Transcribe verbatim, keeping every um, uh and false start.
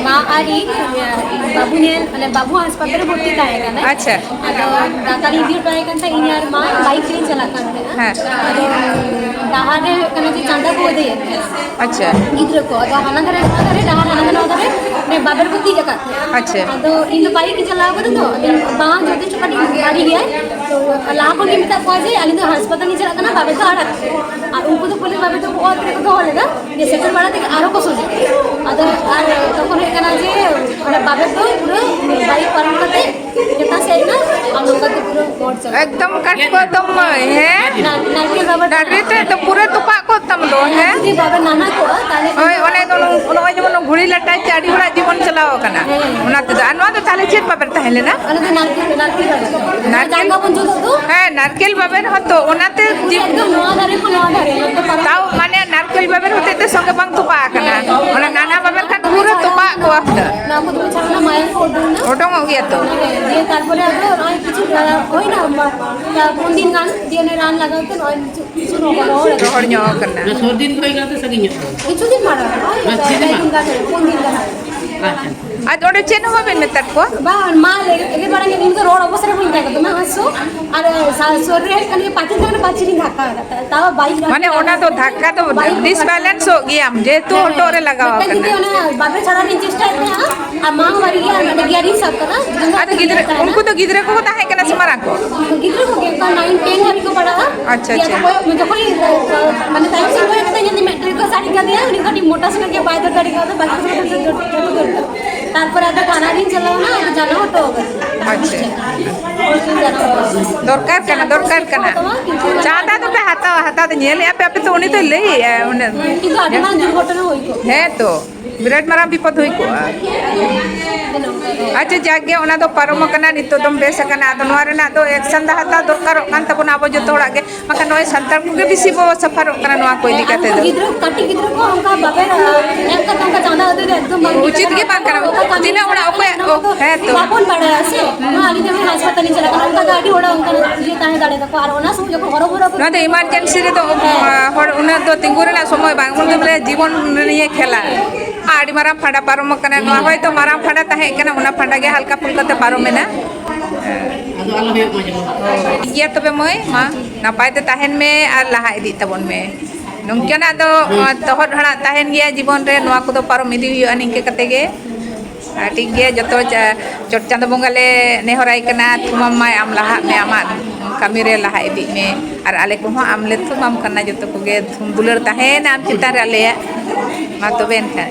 ᱢᱟ ᱟᱨ ᱤᱧ, ᱤᱭᱟᱹ, ᱵᱟᱹᱵᱩ ᱧᱮᱞ, ᱢᱟᱱᱮ, ᱵᱟᱹᱵᱩ ᱦᱟᱥᱯᱟᱛᱟᱞ ᱨᱮ ᱵᱷᱚᱨᱛᱤ ᱛᱟᱦᱮᱸ ᱠᱟᱱᱟᱭ᱾ ᱟᱪᱪᱷᱟ᱾ ᱟᱫᱚ ᱫᱟᱠᱟ ᱞᱮ ᱤᱫᱤ ᱦᱚᱴᱚ ᱟᱭ ᱠᱟᱱ ᱛᱟᱦᱮᱸᱫ, ᱤᱧ ᱟᱨ ᱢᱟ ᱵᱟᱭᱤᱠ ᱛᱮᱞᱤᱧ ᱪᱟᱞᱟᱜ ᱠᱟᱱ ᱛᱟᱦᱮᱸᱱᱟ᱾ ᱦᱮᱸ᱾ ᱟᱫᱚ ᱰᱟᱦᱟᱨ ᱨᱮ ᱦᱩᱭᱩᱜ ᱠᱟᱱᱟ ᱡᱮ ᱪᱟᱸᱫᱟ ᱠᱚ ᱟᱹᱫᱟᱹᱭᱮᱫ ᱛᱟᱦᱮᱸᱫ᱾ ᱟᱪᱪᱷᱟ᱾ ᱜᱤᱫᱽᱨᱟᱹ ᱠᱚ, ᱟᱫᱚ ᱦᱟᱱᱟ ᱫᱷᱟᱨᱮ ᱱᱚᱣᱟ ᱫᱷᱟᱨᱮ, ᱰᱟᱦᱟᱨ ᱦᱟᱱᱟ ᱫᱷᱟᱨᱮ ᱱᱚᱣᱟ ᱫᱷᱟᱨᱮ, ᱢᱟᱱᱮ ᱵᱟᱵᱮᱨ ᱠᱚ ᱛᱤᱡ ᱟᱠᱟᱫ ᱛᱟᱦᱮᱸᱫ᱾ ᱟᱪᱪᱷᱟ᱾ ᱟᱫᱚ ᱤᱧ ᱫᱚ ᱵᱟᱭᱤᱠ ᱤᱧ ᱪᱟᱞᱟᱣ ᱠᱟᱫᱟ ᱛᱚ, ᱟᱫᱚ ᱵᱟᱝ ᱡᱚᱛᱷᱮᱥᱴᱚ ᱠᱟᱹᱴᱤᱡ ᱵᱷᱟᱨᱤ ᱜᱮᱭᱟᱭ᱾ ᱛᱚ ᱞᱟᱦᱟ ᱠᱷᱚᱱ ᱜᱮ ᱢᱮᱛᱟᱜ ᱠᱚᱣᱟ ᱡᱮ ᱟᱹᱞᱤᱧ ᱫᱚ ᱦᱟᱥᱯᱟᱛᱟᱞ ᱞᱤᱧ ᱪᱟᱞᱟᱜ ᱠᱟᱱᱟ, ᱵᱟᱵᱮᱨ ᱫᱚ ᱟᱲᱟᱜ ᱯᱮ᱾ ᱟᱨ ᱩᱱᱠᱩ ᱫᱚ ᱯᱩᱨᱟᱹ ᱵᱟᱵᱮᱨ ᱫᱚ ᱚᱛ ᱨᱮᱠᱚ ᱫᱚᱦᱚ ᱞᱮᱫᱟ, ᱡᱮ ᱥᱮᱴᱮᱨ ᱵᱟᱲᱟ ᱛᱮᱜᱮ ᱟᱨᱦᱚᱸ ᱠᱚ ᱥᱚᱡᱷᱮ ᱠᱮᱫᱟ᱾ ᱟᱫᱚ ᱟᱨ ᱛᱚᱠᱷᱚᱱ ᱦᱩᱭᱩᱜ ᱠᱟᱱᱟ ᱡᱮ ᱚᱱᱟ ᱵᱟᱵᱮᱨ ᱫᱚ ᱯᱩᱨᱟᱹ ᱵᱟᱭᱤᱠ ᱯᱟᱨᱚᱢ ᱠᱟᱛᱮ ᱪᱮᱛᱟᱱ ᱥᱮᱫ ᱮᱱᱟ, ᱟᱨ ᱱᱚᱝᱠᱟ ᱛᱮ ᱯᱩᱨᱟᱹ ᱵᱚᱦᱚᱜ ᱪᱟᱞᱟᱣ᱾ ᱮᱠᱫᱚᱢ ᱠᱟᱴᱠᱚ ᱮᱠᱫᱚᱢ ᱢᱟᱹᱭ, ᱦᱮᱸ? ᱱᱟ-, ᱱᱟᱨᱠᱮᱞ ᱵᱟᱵᱮᱨ ᱫᱚ ᱰᱟᱝᱨᱤ ᱴᱷᱮᱡ ᱫᱚ ᱯᱩᱨᱟᱹ ᱛᱚᱯᱟᱜ ᱠᱚᱜ ᱛᱟᱢ ᱫᱚ, ᱦᱮᱸ? ᱡᱩᱫᱤ ᱵᱟᱵᱮᱨ ᱱᱟᱱᱟ ᱠᱚᱜᱼᱟ, ᱛᱟᱦᱞᱮ ᱠᱷᱟᱱ ᱦᱳᱭ, ᱫᱚ ᱚᱱᱮ ᱫᱚ ᱱᱚᱜᱼᱚᱭ ᱡᱮᱢᱚᱱ ᱜᱷᱩᱲᱤ ᱞᱟᱴᱟ ᱪᱮ ᱟᱹᱰᱤ ᱦᱚᱲᱟᱜ ᱡᱤᱵᱚᱱ ᱪᱟᱞᱟᱣ ᱟᱠᱟᱱᱟ᱾ ᱦᱮᱸ᱾ ᱚᱱᱟ ᱛᱮᱫᱚ, ᱟᱨ ᱱᱚᱣᱟ ᱫᱚ ᱛᱟᱦᱞᱮ ᱪᱮᱫ ᱵᱟᱵᱮᱨ ᱛᱟᱦᱮᱸ ᱞᱮᱱᱟ? ᱚᱱᱟ ᱫᱚ ᱱᱟᱨᱠᱮᱞ, ᱱᱟᱨᱠᱮᱞ ᱵᱟᱵᱮᱨ᱾ ᱱᱟᱨᱠᱮᱞ᱾ ᱡᱟᱸᱜᱟ ᱵᱚᱱ ᱡᱩᱛ ᱫᱚ᱾ ᱦᱮᱸ, ᱱᱟᱨᱠᱮᱞ ᱵᱟᱵᱮᱨ ᱦᱚᱸ ᱛᱚ, ᱚᱱᱟᱛᱮ ᱯᱩᱨᱟᱹ ᱡᱤᱵ-, ᱮᱠᱫᱚᱢ ᱱᱚᱣᱟ ᱫᱷᱟᱨᱮ ᱠᱷᱚᱱ ᱱᱚᱣᱟ ᱫᱷᱟᱨᱮ, ᱱᱚᱛᱮ ᱯᱟᱨᱚᱢ᱾ ᱛᱟᱣ ᱢᱟᱱᱮ ᱱᱟᱨᱠᱮᱞ ᱵᱟᱵᱮᱨ ᱦᱚᱛᱮᱡ ᱛᱮ ᱥᱚᱸᱜᱮ ᱵᱟᱝ ᱛᱚᱯᱟ ᱟᱠᱟᱱᱟ᱾ ᱦᱮᱸ᱾ ᱚᱱᱟ ᱱᱟᱱᱟ ᱵᱟᱵᱮᱨ ᱠᱷᱟᱱ ᱯᱩᱨᱟᱹ ᱛᱚᱯᱟᱜ ᱠᱚᱜᱼᱟ ᱦᱩᱱᱟᱹᱝ᱾ ᱱᱚᱣᱟ ᱠᱚᱫᱚ ᱪᱷᱟᱲᱟ ᱢᱟᱭᱟᱢ ᱠᱚ ᱩᱰᱩᱝ ᱮᱱᱟ᱾ ᱚᱰᱚᱝᱚᱜ ᱜᱮᱭᱟ ᱛᱚ᱾ ᱦᱮᱸ, ᱫᱤᱭᱮ ᱛᱟᱨᱯᱚᱨᱮ ᱟᱫᱚ ᱱᱚᱜᱼᱚᱭ ᱠᱤᱪᱷᱩ, ᱟᱸ, ᱦᱩᱭᱱᱟ, ᱯᱩᱱ ᱫᱤᱱ ᱜᱟᱱ, ᱫᱤᱭᱮ ᱚᱱᱮ ᱨᱟᱱ ᱞᱟᱜᱟᱣ ᱛᱮ ᱱᱚᱜᱼᱚᱭ ᱠᱤᱪᱷᱩ, ᱠᱤᱪᱷᱩ ᱨᱚᱦᱚᱲ ᱨᱚᱦᱚᱲ ᱧᱚᱜ ᱟᱠᱟᱱᱟ᱾ ᱚᱱᱟ ᱥᱩᱨ ᱫᱤᱱ ᱠᱷᱚᱱ ᱜᱮ ᱥᱟᱺᱜᱤᱧ ᱧᱚᱜ ᱠᱟᱱᱟ᱾ ᱠᱤᱪᱷᱩ ᱫᱤᱱ ᱢᱟᱲᱟᱝ, ᱱᱚᱜᱼᱚᱭ ᱟᱨ ᱛᱤᱱ ᱯᱮ ᱫᱤᱱ ᱫᱤᱱ ᱜᱟᱱ, ᱯᱩᱱ ᱫᱤᱱ ᱜᱟᱱ᱾ ᱟᱪᱪᱷᱟ᱾ ᱟᱨ ᱚᱸᱰᱮ ᱪᱮᱫ ᱦᱚᱸ ᱵᱟᱵᱮᱱ ᱢᱮᱛᱟᱫ ᱠᱚᱣᱟ? ᱵᱟᱝ, ᱢᱟ ᱞᱟᱹᱭ, ᱞᱟᱹᱭ ᱵᱟᱲᱟ ᱧᱚᱜ, ᱤᱧ ᱫᱚ ᱨᱚᱲ ᱚᱵᱚᱥᱛᱟ ᱨᱮ ᱵᱟᱹᱧ ᱛᱟᱦᱮᱸ ᱠᱟᱱᱟ, ᱫᱚᱢᱮ ᱦᱟᱹᱥᱩ, ᱟᱨ ᱥᱟ-, ᱥᱩᱨ ᱨᱮ ᱦᱩᱭᱩᱜ ᱠᱟᱱᱟ ᱯᱟᱪᱮ ᱛᱟᱦᱮᱸ ᱠᱟᱱᱟ, ᱯᱟᱪᱮ ᱨᱤᱧ ᱫᱷᱟᱠᱟ ᱟᱠᱟᱫ ᱛᱟᱦᱮᱸᱫ, ᱛᱟᱣ ᱵᱟᱭᱤᱠ ᱢᱟᱱᱮ ᱚᱱᱟ ᱫᱚ ᱫᱷᱟᱠᱟ ᱫᱚ ᱵᱟᱭᱤᱠ disbalance ᱚᱜ ᱜᱮᱭᱟᱢ, ᱡᱮᱦᱮᱛᱩ ᱦᱮᱸ, ᱦᱚᱴᱚᱜ ᱨᱮ ᱞᱟᱜᱟᱣ ᱢᱤᱫᱴᱟᱝ ᱟᱠᱟᱱᱟ᱾ ᱡᱩᱫᱤ ᱚᱱᱟ ᱵᱟᱵᱮᱨ ᱪᱷᱟᱲᱟᱣ ᱨᱤᱧ ᱪᱮᱥᱴᱟᱭᱮᱫ ᱛᱟᱦᱮᱸᱫᱼᱟ, ᱟᱨ ᱢᱟ ᱦᱚᱸ ᱵᱟᱹᱲᱤᱡ ᱜᱮᱭᱟ, ᱟᱨ ᱢᱤᱫᱴᱟᱝ ᱜᱤᱭᱟᱨ ᱤᱧ ᱥᱟᱵ ᱠᱟᱫᱟ, ᱡᱟᱦᱟᱸ ᱟᱫᱚ ᱛᱤᱱᱟᱹᱜ ᱜᱤᱫᱽᱨᱟᱹ, ᱛᱟᱦᱮᱱᱟ᱾ ᱩᱱᱠᱩ ᱫᱚ ᱜᱤᱫᱽᱨᱟᱹ ᱠᱚᱠᱚ ᱛᱟᱦᱮᱸ ᱠᱟᱱᱟ ᱥᱮ ᱢᱟᱨᱟᱝ ᱠᱚ? ᱜᱤᱫᱽᱨᱟᱹ ᱠᱚᱜᱮ, ᱚᱱᱠᱟ nine ten ᱫᱷᱟᱹᱵᱤᱡ ᱠᱚ ᱯᱟᱲᱦᱟᱜᱼᱟ᱾ ᱟᱪᱪᱷᱟ, ᱫᱤᱭᱮ ᱟᱪᱪᱷᱟ᱾ ᱟᱫᱚ ᱡᱚᱠᱷᱚᱱ ᱤᱧ, ᱢᱟᱱᱮ, ᱛᱟᱭᱚᱢ ᱥᱮᱫ ᱠᱚᱭᱚᱜ ᱠᱟᱛᱮ ᱧᱮᱞ ᱫᱟᱹᱧ, ᱢᱮᱫᱴᱟᱝ ᱠᱚ ᱥᱟᱵ ᱠᱟᱫᱮᱭᱟ, ᱩᱱᱤ ᱠᱟᱹᱴᱤᱡ ᱢᱚᱴᱟ ᱥᱮᱱᱟᱜ ᱜᱮ, ᱵᱟᱭ ᱫᱟᱹᱲ ᱫᱟᱲᱮ ᱠᱟᱣᱫᱟ, ᱵᱟᱠᱤ ᱠᱚᱫᱚ ᱠᱚ ᱫᱟᱹᱲ, ᱡᱚᱛᱚ ᱫᱟᱹᱲ ᱠᱟᱫᱟ᱾ ᱛᱟᱨᱯᱚᱨᱮ ᱟᱫᱚ ᱛᱷᱟᱱᱟ ᱨᱤᱧ ᱪᱟᱞᱟᱣᱱᱟ, ᱟᱫᱚ ᱡᱟᱱᱟᱣ ᱦᱚᱴᱚ ᱠᱟᱫᱟ᱾ ᱟᱪᱪᱷᱟ᱾ ᱫᱚᱨᱠᱟᱨ ᱠᱟᱱᱟ, ᱫᱚᱨᱠᱟᱨ ᱠᱟᱱᱟ᱾ ᱪᱟᱸᱫᱟ ᱫᱚᱯᱮ ᱦᱟᱛᱟᱣᱟ, ᱦᱟᱛᱟᱣ ᱫᱚ ᱧᱮᱞᱮᱫᱼᱟ ᱯᱮ, ᱟᱯᱮ ᱛᱚ ᱩᱱᱤ ᱫᱚᱭ ᱞᱟᱹᱭᱮᱫᱼᱟ, ᱩᱱᱟᱹᱜ᱾ ᱠᱤᱱᱛᱩ ᱟᱹᱰᱤ ᱢᱟᱨᱟᱝ ᱫᱩᱨᱜᱷᱚᱴᱚᱱᱟ ᱦᱩᱭ ᱠᱚᱜᱼᱟ᱾ ᱦᱮᱸ ᱛᱚ᱾ ᱵᱤᱨᱟᱴ ᱢᱟᱨᱟᱝ ᱵᱤᱯᱚᱫ ᱦᱩᱭ ᱠᱚᱜᱼᱟ᱾ ᱟᱪᱪᱷᱟ, ᱡᱟᱠ ᱜᱮ, ᱚᱱᱟ ᱫᱚ ᱯᱟᱨᱚᱢ ᱟᱠᱟᱱᱟ, ᱱᱤᱛᱚᱜ ᱫᱚᱢ ᱵᱮᱥ ᱟᱠᱟᱱᱟ᱾ ᱟᱫᱚ ᱱᱚᱣᱟ ᱨᱮᱱᱟᱜ ᱫᱚ action ᱫᱚ ᱦᱟᱛᱟᱣ ᱫᱚᱨᱠᱟᱨᱚᱜ ᱠᱟᱱ ᱛᱟᱵᱚᱱᱟ ᱟᱵᱚ ᱡᱚᱛᱚ ᱦᱚᱲᱟᱜ ᱜᱮ, ᱵᱟᱠᱷᱟᱱ ᱱᱚᱜᱼᱚᱭ ᱥᱟᱱᱛᱟᱲ ᱠᱚᱜᱮ ᱵᱮᱥᱤ ᱵᱚ suffer ᱚᱜ ᱠᱟᱱᱟ ᱱᱚᱣᱟ ᱠᱚ ᱤᱫᱤ ᱦᱮᱸ, ᱟᱨ ᱠᱟᱛᱮ ᱩᱱᱠᱩ ᱫᱚ᱾ ᱜᱤᱫᱽᱨᱟᱹ, ᱠᱟᱹᱴᱤᱡ ᱜᱤᱫᱽᱨᱟᱹ ᱠᱚ ᱚᱱᱠᱟ ᱵᱟᱵᱮᱨ, ᱮᱢ ᱠᱟᱛᱮ ᱚᱱᱠᱟ ᱪᱟᱸᱫᱟ ᱟᱹᱫᱟᱹᱭ ᱫᱚ ᱮᱠᱫᱚᱢ ᱵᱟᱝ ᱴᱷᱤᱠ ᱩᱪᱤᱛ ᱠᱟᱱᱟ᱾ ᱜᱮ ᱵᱟᱝ ᱠᱟᱱᱟ᱾ ᱚᱠᱟ ᱠᱟᱹᱢᱤ ᱛᱤᱱᱟᱹᱜ ᱦᱚᱲᱟᱜ ᱚᱠᱚᱭᱟᱜ, ᱚᱱᱟ ᱠᱚᱫᱚ ᱦᱮᱸ ᱛᱚ᱾ ᱵᱟᱵᱚᱱ ᱵᱟᱲᱟᱭᱟ ᱥᱮ᱾ ᱦᱩᱸ᱾ ᱱᱚᱣᱟ ᱟᱹᱞᱤᱧ ᱫᱚ ᱦᱟᱥᱯᱟᱛᱟᱞ ᱞᱤᱧ ᱪᱟᱞᱟᱜ ᱠᱟᱱᱟ, ᱚᱱᱠᱟ ᱜᱮ ᱟᱹᱰᱤ ᱦᱚᱲᱟᱜ ᱚᱱᱠᱟᱱᱟᱜ ᱤᱭᱟᱹ ᱛᱟᱦᱮᱸ ᱫᱟᱲᱮ ᱛᱟᱠᱚᱣᱟ, ᱟᱨ ᱚᱱᱟ ᱥᱚᱢᱚᱭ ᱡᱚᱠᱷᱚᱱ ᱦᱚᱨᱚ ᱵᱚᱨᱚ ᱱᱚᱣᱟ ᱫᱚ emergency ᱨᱮᱫᱚ, ᱦᱮᱸ᱾ ᱦᱚᱲ ᱩᱱᱟᱹᱜ ᱫᱚ ᱛᱤᱸᱜᱩ ᱨᱮᱱᱟᱜ ᱥᱚᱢᱚᱭ ᱵᱟᱝ, ᱩᱱ ᱫᱚ ᱵᱚᱞᱮ ᱡᱤᱵᱚᱱ ᱱᱤᱭᱮ ᱠᱷᱮᱞᱟ᱾ ᱟᱹᱰᱤ ᱢᱟᱨᱟᱝ ᱯᱷᱟᱸᱰᱟ ᱯᱟᱨᱚᱢ ᱟᱠᱟᱱᱟ᱾ ᱱᱚᱣᱟ ᱦᱚᱭᱛᱳ ᱢᱟᱨᱟᱝ ᱯᱷᱟᱸᱰᱟ ᱛᱟᱦᱮᱸ ᱠᱟᱱᱟ, ᱚᱱᱟ ᱯᱷᱟᱸᱰᱟ ᱜᱮ ᱦᱟᱞᱠᱟ ᱯᱷᱩᱞᱠᱟ ᱛᱮ ᱯᱟᱨᱚᱢᱮᱱᱟ᱾ ᱟᱫᱚ ᱟᱞᱚ ᱦᱩᱭᱩᱜ ᱢᱟ ᱡᱮᱢᱚᱱ᱾ ᱴᱷᱤᱠ ᱜᱮᱭᱟ ᱛᱚᱵᱮ ᱢᱟᱹᱭ, ᱢᱟ ᱱᱟᱯᱟᱭ ᱛᱮ ᱛᱟᱦᱮᱱ ᱢᱮ ᱟᱨ ᱞᱟᱦᱟ ᱤᱫᱤᱜ ᱛᱟᱵᱚᱱ ᱢᱮ᱾ ᱱᱚᱝᱠᱟᱱᱟᱜ ᱫᱚ ᱛᱚᱦᱚᱫ ᱦᱟᱲᱟᱜ ᱛᱟᱦᱮᱱ ᱜᱮᱭᱟ ᱡᱤᱵᱚᱱ ᱨᱮ, ᱱᱚᱣᱟ ᱠᱚᱫᱚ ᱯᱟᱨᱚᱢ ᱤᱫᱤ ᱦᱩᱭᱩᱜᱼᱟ ᱱᱤᱝᱠᱟᱹ ᱠᱟᱛᱮ ᱜᱮ᱾ ᱟᱨ ᱴᱷᱤᱠ ᱜᱮᱭᱟ, ᱡᱚᱛᱚ ᱪᱟ-, ᱪᱚᱴ ᱪᱟᱸᱫᱚ ᱵᱚᱸᱜᱟ ᱞᱮ ᱱᱮᱦᱚᱨᱟᱭ ᱠᱟᱱᱟ, ᱛᱷᱩᱢᱟᱢ ᱢᱟᱭ, ᱟᱢ ᱞᱟᱦᱟᱜ ᱢᱮ, ᱟᱢᱟᱜ ᱠᱟᱹᱢᱤ ᱨᱮ ᱞᱟᱦᱟ ᱤᱫᱤᱜ ᱢᱮ᱾ ᱟᱨ ᱟᱞᱮ ᱠᱚᱦᱚᱸ ᱟᱢ ᱞᱮ ᱛᱷᱩᱢᱟᱢ ᱠᱟᱱᱟ, ᱡᱚᱛᱚ ᱠᱚᱜᱮ ᱛᱷᱩᱢ ᱫᱩᱞᱟᱹᱲ ᱛᱟᱦᱮᱱᱟ ᱟᱢ ᱪᱮᱛᱟᱱ ᱨᱮ ᱟᱞᱮᱭᱟᱜ᱾ ᱢᱟ ᱛᱚᱵᱮ ᱮᱱᱠᱷᱟᱱ᱾